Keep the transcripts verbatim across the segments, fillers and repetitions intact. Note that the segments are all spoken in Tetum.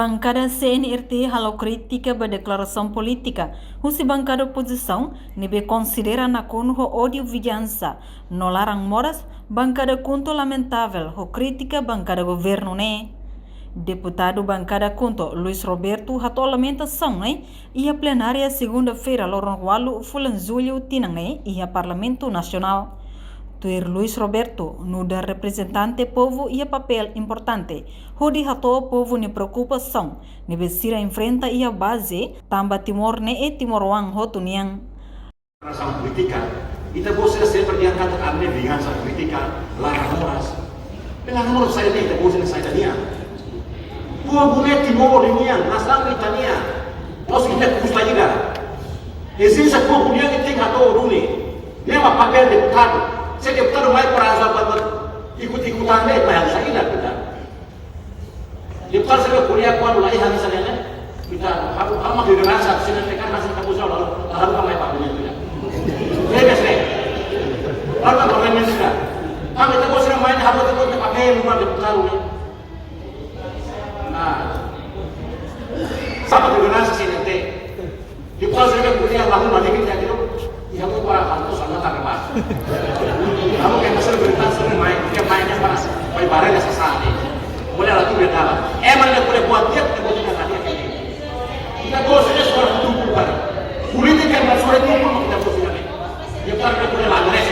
Bankada C N R T halo krítika ba deklarasaun polítika husi bankada opozisaun ne'ebé konsidera nakonu ho ódiu vingansa no laran moras bankada KHUNTO lamentavel ho krítika bankada governu ne'e. Deputadu bankada KHUNTO, Luis Roberto, hato'o lamentasaun ne'e iha plenária segunda-feira, loron ualu fulan Jullu tinan ne'e, iha Parlamentu Nasionál. Tuir Luis Roberto, nu'udar reprezentante povu iha papél importante hodi hato'o povu nia preokupasaun ne'ebé sira enfrenta iha baze, tanba Timor ne'e timoroan hotu nian. Sama polítika, ita-boot sira sempre dehan katak ami-nia vingansa polítika, laran moras. Laran moras saida de'it, ita-boot sira saida nian? Povu ne'e Timor nian, nasaun ita-nian. Mós ita kusta ida. Ezijénsia povu nian ita tenke hato'o duni. Ne'e mak papél deputadu. Se deputadu mai para asa apa, ikut-ikutan de'it, mai halo saida, deputadu. Deputadu sira ko'alia kuandu la iha hanesan ne'e. Ita, ha'u, ha'u mak lideransa, sira tekan masih tak usah, lalu, lalu kami apa punya tidak. Bebas deh. Lalu kami main juga. Kami tak usah main, ha'u tak usah pakai rumah deputadu ne'e. Nah. Sama lideransa sira ne'e. Depois ele podia lá uma alegria daquilo, e eu vou para a tua sala da cama. Vamos que você não está sendo mãe, porque mãe é para vai para essa sala. Olha lá, tu me dá. É, mas ele pode botar dentro, eu vou te dar ali. E depois ele só é tudo para. Política é mais só é tudo para que depois ele vem. E eu quero que ele lá, não é?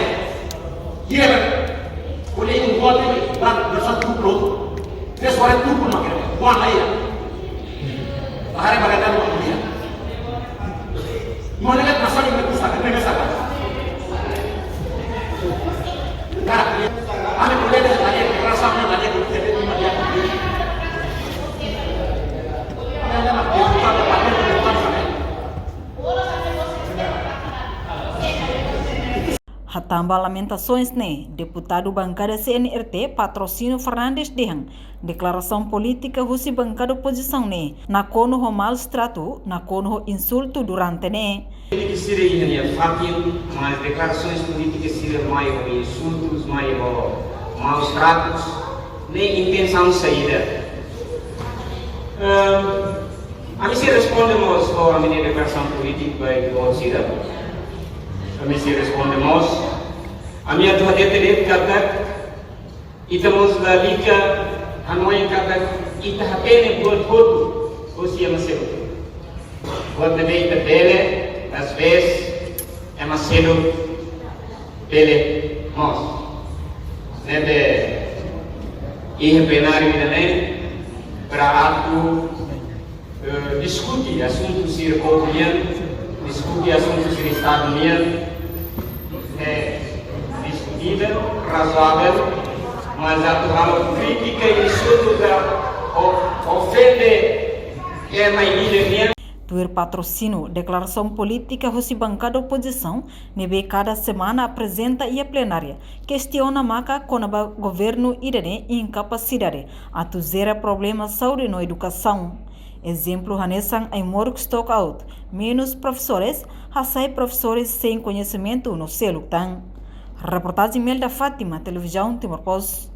Dia, kuliah ibu buat ini, bang, dasar kupluk. Dia suara kupluk makin, buat lain. Bahari bagaikan kuliah. Mana kan pasal ini pusat, ini besar. Nah, ini kuliah dia tadi, rasa mana tadi, kuliah dia, dia. Hatán ba lamentasoens ne'e, deputadu bankada C N R T, Patrocínio Fernandes dehan, deklarasaun polítika husi bankada opozisaun ne'e nakonu ho maus tratu, nakonu ho insultu durante ne'e. Ini ke sira iha nia fatin, mas deklarasoens polítika sira mai ho insultus, mai ho maus tratus, ne'e intensaun saida? Ehm, Ami sei responde mós ho ami-nia deklarasaun polítika ba ita-boot sira. Ami sei responde mós. Ami atu hatete de'it katak ita mós lalika hanoin katak ita hatene buat hotu husi ema seluk. Buat ne'ebé ita bele, às vezes, ema seluk bele mós. Ne'ebé iha plenáriu ida-ne'e para atu, eh, diskute asuntu sira povu nian, diskute asuntu sira Estadu nian, eh, diskutível, razoável, mas atu halo krítika, insultu ka o-, ofende ema ida nian. Tuir Patrocínio, deklarasaun polítika husi bankada opozisaun ne'ebé kada semana aprezenta iha plenária, kestiona maka kona-ba governu ida-ne'e inkapasidade atu jere problema saúde no edukasaun. Ezemplu hanesan ai-moruk stock out, menus profesores, hasai profesores sein koñesimentu no seluk tan. Reportajen Melda Fátima, Televizaun Timor Post.